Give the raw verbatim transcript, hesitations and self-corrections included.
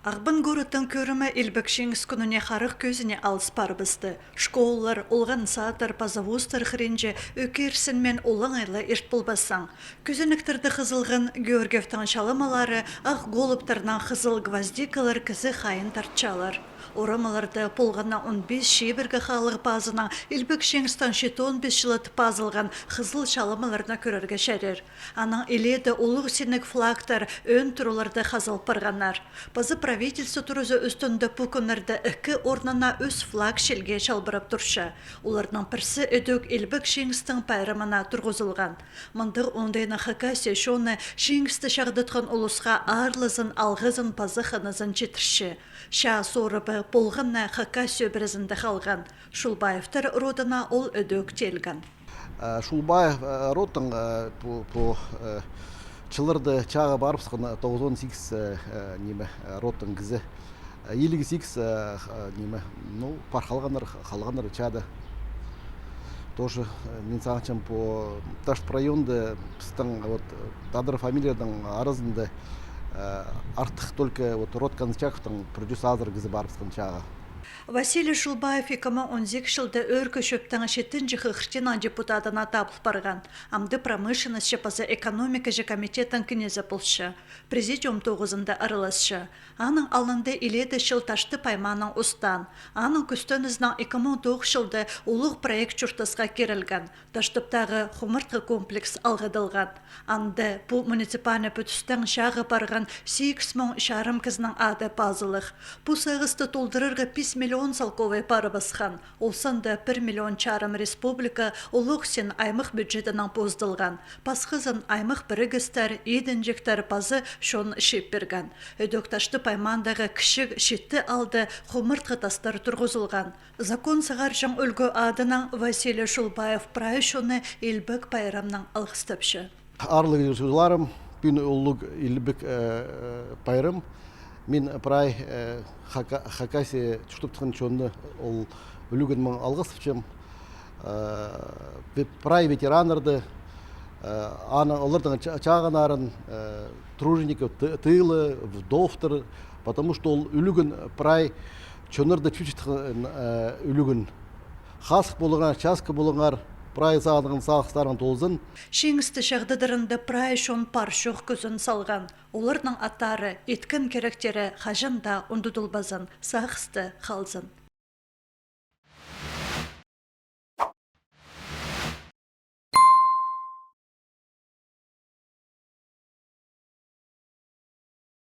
Ағбан городтың кӧрімі Илбек Чиңіс кӱніне харығ кӧзіне алыс парыбысты. Школалар, олған садтар паза вузтар хыринҷа ӧкерсінмин олаңай ла ирт полбассың. Кӧзенектерде хызылған Георгиевтің чалымалары, ах голубьтарнаң хызыл гвоздикалар кізі хайиин тартчалар. Орамаларда полған на он пис чибіргі хаалығ пазынаң Илбек Чиңістің читі он пис чылы тіп пазылған хызыл чалымаларны кӧрерге чарир. Анаң илееде улуғ синніг флагтар ӧӧн туруларда хазыл парғаннар. Паза правительство туразы ӱстӱнде пу кӱннерде ікі орнына ӱс флаг чилге чалбырап турча. Оларның пірсі ідӧк Илбек Чиңістің пайрамына турғызылған. Мындағ оңдайнаң Хакасия чоны Чиңісті чағдатхан улусха аарлазын, алғызын паза хынызын читірче. Чаа сорыбы полған на Хакас сӧбірезінде халған. Шулбаевтар родына ол ідӧк теелген. Э, Шулбаев, э, родтың, э, пу, пу, э, чылларда чааға парыбысхан тоғызон сигіс, э, э, ниме, э, родтың кізі. Э, илиг сигіс, э, х-, э, ниме, ну, пар халғаннар, х-, халғаннар чаада. Тоже, э, мин сағынчам, пу Таштып районда пістің, вот, э, тадар фамилияның аразында, э, артых только вот род Кончаковтың пір чӱс азыра кізі парыбысхан чааға. Василий Шулбаев ікі муң он сигіс чылда Ӧӧркі Чӧптің читінҷі хығыртинаң депутатына табыл парған. Амды промышленностьча паза экономикача комитеттің кнезі полча, президиум тоғызында араласча. Аның алнында илееде чыл Таштып аймааның устаан. Аның кӱстенізінең ікі муң тоғыс чылда улуғ проект чуртасха кирілген. Таштыптағы хумартхы комплекс алғыдылған. Анда пу муниципальный пӱдістең чааға парған сигіс муң чарым кізінің ады пазылығ. Пу сағысты толдырарға пис миллион салковай парыбысхан. Ол санда пір миллион чарым республика, улуғ син аймах бюджетінең поздылған. Пасхазын аймах пірігістер, идінҷектер паза чон чыып пирген. Ідӧк Таштып аймаандағы кічіг читі аалда хумартхы тастар турғызылған. Закон сығарҷаң ӱлгӱ адынаң Василий Шулбаев прай чонны Илбек пайрамнаң алғыстапча. Аарлығ чолларым, пӱӱн улуғ Илбек, э, э, пайрам. Мин прай, э, Хака-, Хакасия чуртаптығ чонны ол ӱлӱкӱннең алғыстапчам. Э, ве-, прай ветераннарды, э, аны, олардың ча-, чағыннарын, э, тружеников ты-, тыла, вдовтар, потому что ол ӱлӱкӱн прай чоннарны чӱчӱттең, э, ӱлӱкӱн. Хазых полыңар, часкы полыңар, прай сағынған сағыстарың толзын. Чиңісті чағдыдарында прай чон пар-чох кӱзін салған. Оларның аттары, иткен киректері хаҷан даа ундудылбазын, сағыста халзын.